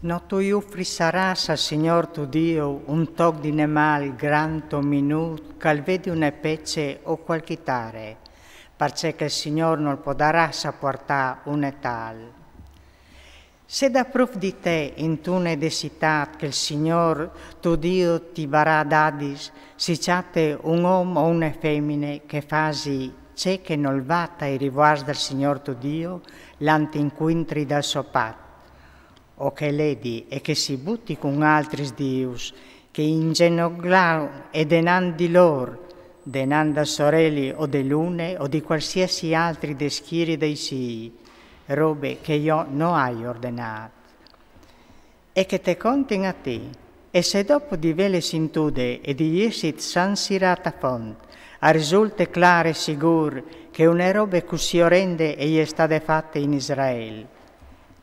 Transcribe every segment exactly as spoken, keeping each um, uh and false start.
No tu i ufrisaràs al Signôr to Diu un tòc di nemàl grant o minùt, ch'al vedi une pece o cualchi tare, parcè che il Signôr nol podaràs a puartà une tâl. Se dapruf di te intune de citât che il Signôr to Diu ti varà dadis si ciate un om o une femine che fasi ce che nol va tai rivuarts dal Signôr to Diu, lant incuintri dal so pat, o che ledi e che si buti cun altris dius, che in zenoglau e denant di lôr, denant dal soreli o de lune o di cualsiasi altri dei schieri dai cîl, robe che jo no ai ordenât. E che te contin a ti. E se dopo di vêle sintude e di jessit sansirât a font, al risulte clâr e sigûr che une robe cussì orende e je stade fate in Israel,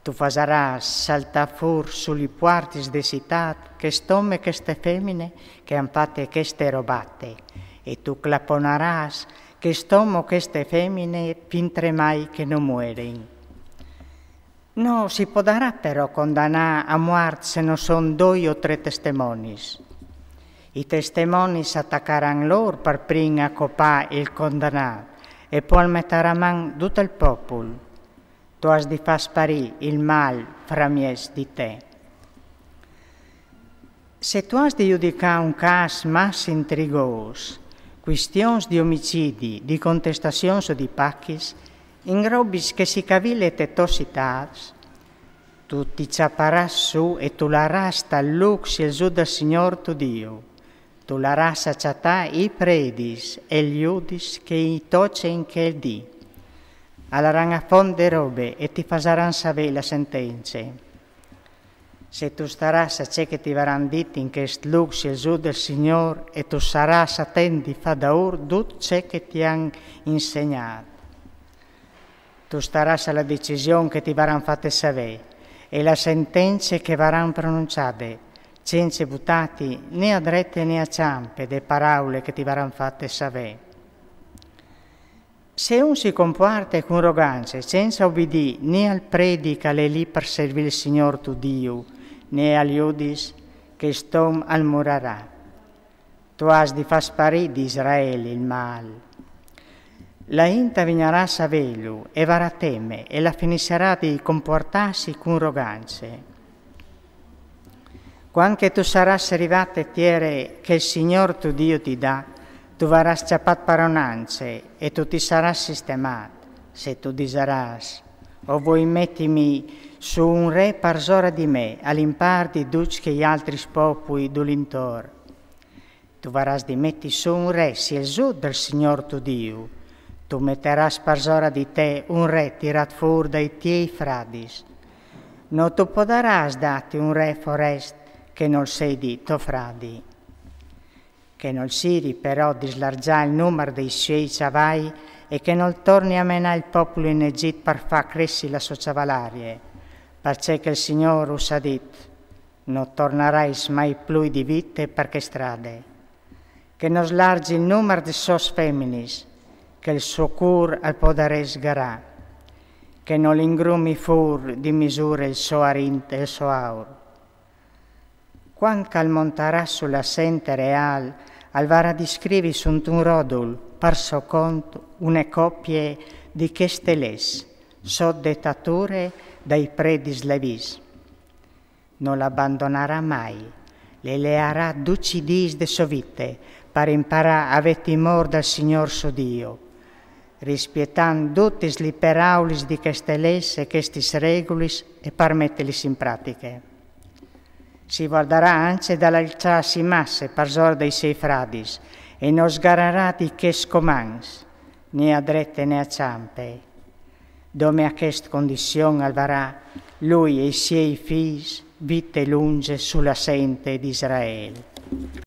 tu fasarâs saltâ fûr su li puartis de citât chest om e cheste femine che àn fate cheste robate, e tu claponarâs chest om o cheste femine fintremai che no muerin. No si podarà però condanâ a muart se no son doi o trê testemonis. I testemonis a tacaran lôr par prin a copâ il condanât, e po al metarà man dut il popul. Tu âs di fâ sparî il mâl framieç di te. Se tu âs di judicâ un câs masse intrigôs, cuistions di omicidi, di contestazions o di pachis, in robis che si cavile te tô citâts, tu ti cjaparâs sù e tu larâs tal lûc sielzût dal Signôr to Diu. Tu larâs a cjatâ i predis e i judis che i toce in chel dì. A laran a font de robe e ti fasaran savê la sentence. Se tu starâs a ce che ti varan dit in chest lûc sielzût dal Signôr, e tu sarâs atent di fâ daûr dut ce che ti àn insegnât. Tu starâs a la decision che ti varan fate savê, e la sentence che varan pronunciade, cence butâti né a drete né a çampe de paraule che ti varan fate savê. Se un si compuarte cun rogance, cença ubidî né al predi ch'al è lì par servî il Signôr to Diu, né ai judis, chest om al murarà. Tu âs di fâ sparî di Israel il mâl. La int a vignarà a savêlu e varà teme e la finissarà di compuartâsi cun rogance. Cuant che tu sarâs rivât te tiere che il Signôr to Diu ti dà, tu varâs cjapât paronance e tu ti sarâs sistemât, se tu disarâs: O voi metimi sù un re parsora di me, al impâr di ducj chei altris popui dulintor. Tu varâs di meti sù un re sielzût dal Signôr to Diu. Tu metarâs parsora di te un re tirât fûr dai tiei fradis. No tu podarâs dâti un re forest che nol sedi to fradi. Che nol siri però di slargjâ il numar dei siei cjavai e che nol torni a menâ il popul in Egjit par fâ cressi la sô cjavalarie, parcè che il Signôr us à dit: No tornarais mai plui di vite par chê strade. Che no slargji il numar des sôs feminis, che il so cûr al podarès sgarâ. Che nol ingrumi fûr di misure il so arint e il so aur. Cuant ch'al montarà su la sente reâl, al varà di scrivi suntun rodul, par so cont, une copie di cheste leçs, sot detature dai predis levîts. No le abandonarà mai, le learà ducj i dîs de sô vite, par imparâ a vê timôr dal Signôr so Diu, rispietant dutis li peraulis di cheste leçs e chestis regulis e par metelis in pratiche. Si vuardarà ancje dal alçâsi masse parsora dai siei fradis e no sgararà di chescj comants, né a drete né a çampe. Dome a chest condizion al varà lui e i siei fîs vite lungje su la sente di Israel.